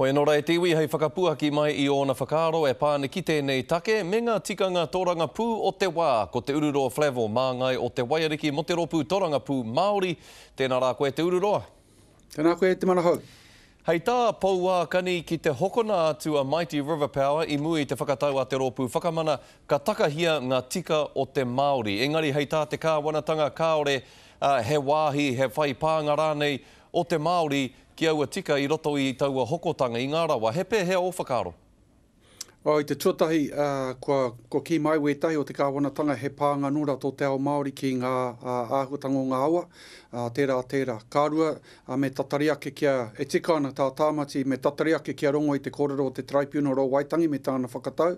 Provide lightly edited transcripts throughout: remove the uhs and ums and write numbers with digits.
Hoi anō rā e te iwi hei whakapuaki mai i ōna whakaaro e pā ana ki tēnei take me ngā tikanga tōrangapū o te wā. Ko Te Ururoa Flavell, māngai o Te Waiariki mō te Rōpū Torangapū Māori. Tēnā rā koe Te Ururoa. Tēnā koe Te Manahau. Hei tā Pouākani ki te hokona atu a Mighty River Power i mua i te whakatau a te Rōpū Whakamana ka takahia ngā tika o te Māori. Engari hei tā te kāwanatanga kāore he wāhi, he whai pānga rānei o te Māori ki aua tika i roto i taua hokotanga i ngā rawa. He pēhea ō whakaaro? Oh, i te tuatahi, kua, kua kī mai wētahi o te kāwanatanga he pānga nō rā tō te ao Māori ki ngā āhuatanga o ngā awa, tērā, tērā. Ka rua, me tatari ake kia, e tika ana tā Tāmati, me tatari ake kia rongo i te kōrero o te Taraipiunara o Waitangi me tāna whakatau.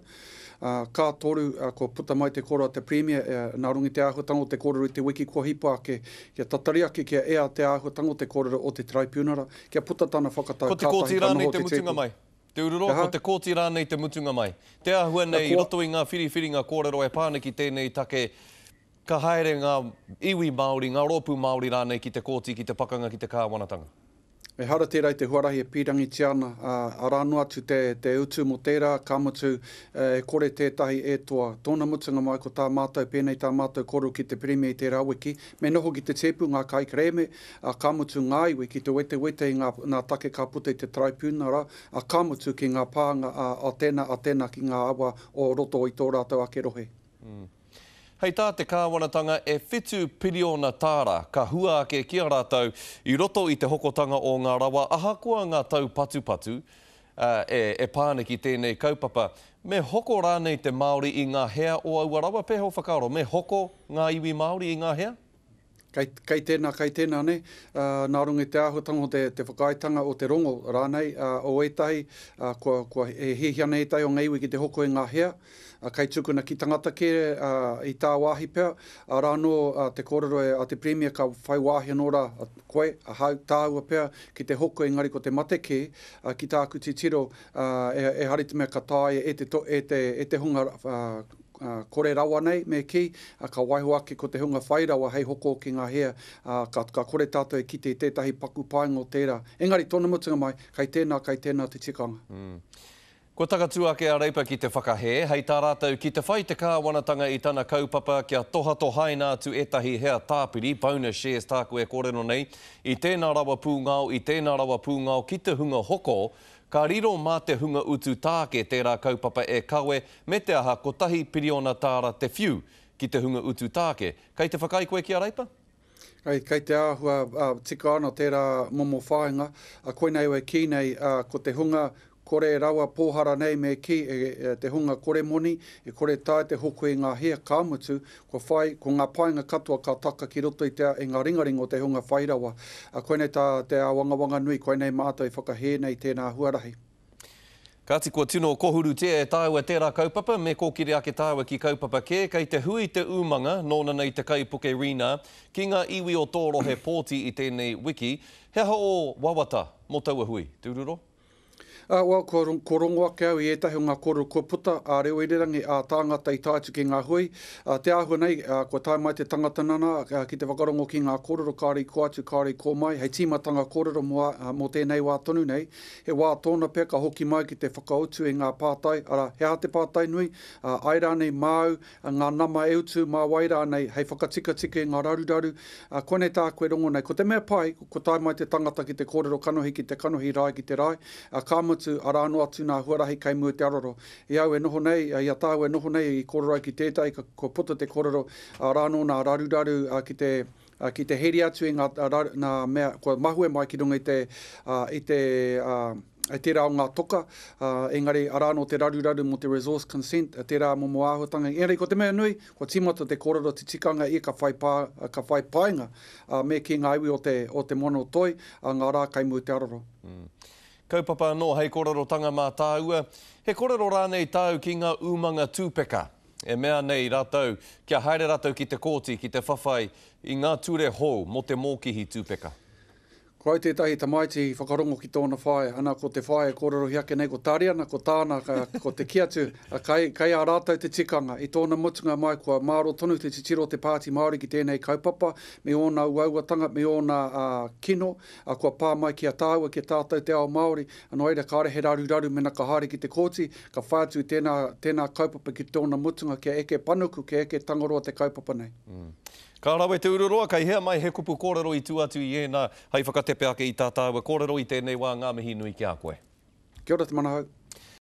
Ka toru, kua puta mai te kōrero a te Pirimia, nā runga i te āhuatanga o te kōrero i te wiki kua hipa ake, kia tatari ake kia ea te āhuatanga o te kōrero o te Taraipiunara, kia puta tana whakatau, Ko te kātahi kōti ka rānei noho te te mutunga tēpu. mai? Te Ururoa, Aha. ko te kōti rānei te mutunga mai? Te āhua nei, i Kua. roto i ngā whiriwhiringa kōrero e pā ana ki tēnei take, ka haere ngā iwi Māori, ngā rōpū Māori rānei ki te kōti, ki te pakanga ki te kāwanatanga? Ehara tērā i te huarahi e pīrangitia ana, ā, arā noa atu te, te utu mō tērā, ka mutu, e kore tētahi e toa. Tōna mutunga mai ko tā mātou, pēnei tā mātou kōrero ki te Pirimia i tērā wiki, me noho ki te tēpu ngā kaikerēme, ā, ka mutu ngā iwi ki te wetewete i ngā, ngā take ka puta i te Taraipiunara, ā, ka mutu ki ngā pānga a, a tēnā, a tēnā ki ngā awa o roto i tō rātou ake rohe. Hei tā te kāwanatanga e whitu piriona tāra ka hua ake ki a rātou i roto i te hokotanga o ngā rawa ahakoa ngā taupatupatu e pā ana ki tēnei kaupapa. Me hoko rānei te Māori i ngā hea o aua rawa? Pēhea ō whakaaro, me hoko ngā iwi Māori i ngā hea? Kei, kei tēnā, kei tēnā, nē. Ā, nā runga i te āhuatanga o te, te whakaaetanga o te rongo rānei, ā, o ētahi, ā, kua, kua, e hiahia ana ētahi o ngā iwi ki te hoko i ngā hea, ā, kei tukuna ki tangata kē, ā, i tāwāhi pea. Arā anō, ā, te kōrero e, a te Pirimia ka whai wāhi anō rā, koe, ahau, tāua pea, ki te hoko, engari ko te mate kē, ā, ki tāku titiro, ā, e, ehara i te mea ka taea e te, e te, e te hunga, ā, kore rawa nei, me kī, ka waiho ake ko te hunga whai rawa hei hoko ki ngā hea, ā, ka, ka kore tātou e kite i tētahi paku painga o tērā. Engari, tōna mutunga mai, kei tēnā, kei tēnā te tikanga. Kua takatū ake a Reipa ki te whakahē, hei tā rātou, ki te whai te kāwanatanga i tana kaupapa kia tohatohaina atu ētahi hea tāpiri, bonus shares tāku e kōrero nei, i tēnā rawa pūngao, i tēnā rawa pūngao ki te hunga hoko, ka riro mā te hunga utu tāke tērā kaupapa e kawe, Me te aha, kotahi piriona tāra te whiu ki te hunga utu tāke. Kei te whakaae koe ki a Reipa? Kei, kei te āhua tika ana tērā momo whāinga. Koinei au e kī nei, ko te hunga kore rawa pōhara nei me kī, e, te hunga kore moni, e kore taea te hoko i ngā hea, ka mutu, kua whai, ko ngā painga katoa ka taka ki roto i te, i ngā ringaringa o te hunga whai rawa. Koinei tā te āwangawanga nui, koinei mātou e whakahē nei tēnā huarahi. Kāti kua tino kohurutia e tāua tērā kaupapa, me kōkiri ake tāua ki kaupapa kē, kei te hui te umanga, nōna nei te kaipuke Rina, ki ngā iwi o tō rohe pōti i tēnei wiki. He aha ō wawata mō taua hui, Te Ururoa? Ā, well, kua, kua rongo ake au i ētahi o ngā kōrero kua puta, ā reo irirangi, ā tāngata i tae atu ki ngā hui. Ā, te āhua nei, ā, kua tae mai te tangata nana, ā, ki te whakarongo ki ngā kōrero kāore i kō atu, kāore i kō mai, hei tīmatanga kōrero mō, ā, mō tēnei wā tonu nei. He wā tōna pea ka hoki mai ki te whakautu i ngā pātai, arā, he aha te pātai nui, ā, āe rānei māu ngā nama e utu, mā wai rānei hei whakatikatika i ngā raruraru, ā, koinei tāku e rongo nei. Ko te mea pai, kua tae mai te tangata ki te kōrero kanohi ki te kanohi, rae ki te rae, ā, ka mutu, arā noa atu nā huarahi kei mua i te aroro. I au e noho nei, i a tāua e noho nei, i kōrero ai ki tētahi, ka, kua puta te kōrero, arā anō nā raruraru, ā, ki te, ki te heri atu i ngā, ngā mea kua mahue mai ki runga i te, i te, i tērā o ngā toka, engari arā anō te raruraru mō te resource consent, tērā momo āhuatanga. Engari ko te mea nui, kua tīmata te kōrero te tikanga ia ka whai pā, ka whai painga me kī ngā iwi o te, o te Moana o Toi, ngā rā kei mua i te aroro. Kaupapa anō hei kōrerotanga mā tāua, he kōrero rānei tāu ki ngā umanga tūpeka? E mea nei ratou kia haere ratou ki te kooti ki te whawhai i nga ture hou mo te mokihi tupeka. Ko au tētahi tamaiti i whakarongo ki tōna whaea, ana ko te whaea e kōrerohia ake nei ko Tariana, ko tāna, ko te kī atu, kai, kai a rātou te tikanga. I tōna mutunga mai kua māro tonu te titiro o te Pāti Māori ki tēnei kaupapa me ōna uauatanga, me ōna kino, kua pā mai ki a tāua, ki a tātou te ao Māori. Nō reira, kāore he raruraru mena ka haere ki te kōti, ka whai atu i tēnā, tēnā kaupapa ki tōna mutunga kia eke panuku, kia eke Tangaroa te kaupapa nei. Ka rawe te ururoa, kei hea mai he kupu kōrero i tua atu i ēnā hei whakatepe ake i tā tāua kōrero i tēnei wā, ngā mihi nui ki a koe. Kia ora te Manahau.